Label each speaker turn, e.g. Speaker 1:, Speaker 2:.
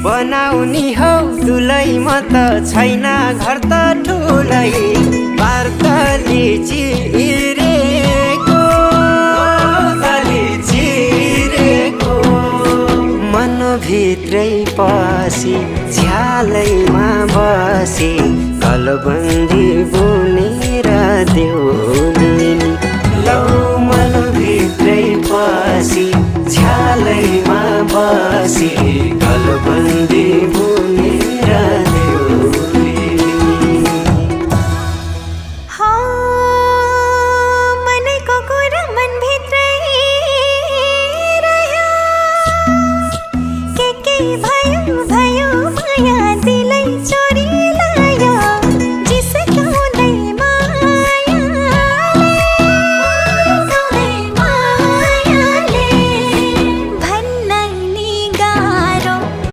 Speaker 1: बनाउनी हौ दुलै म त छैन घर त ठुलै बारतली चिरेको मनभित्रै पसी झ्यालैमा बसी गलबन्दी बुनेर देउनी लौ मनभित्रै पसी झ्यालैमा बसी गलबन्दी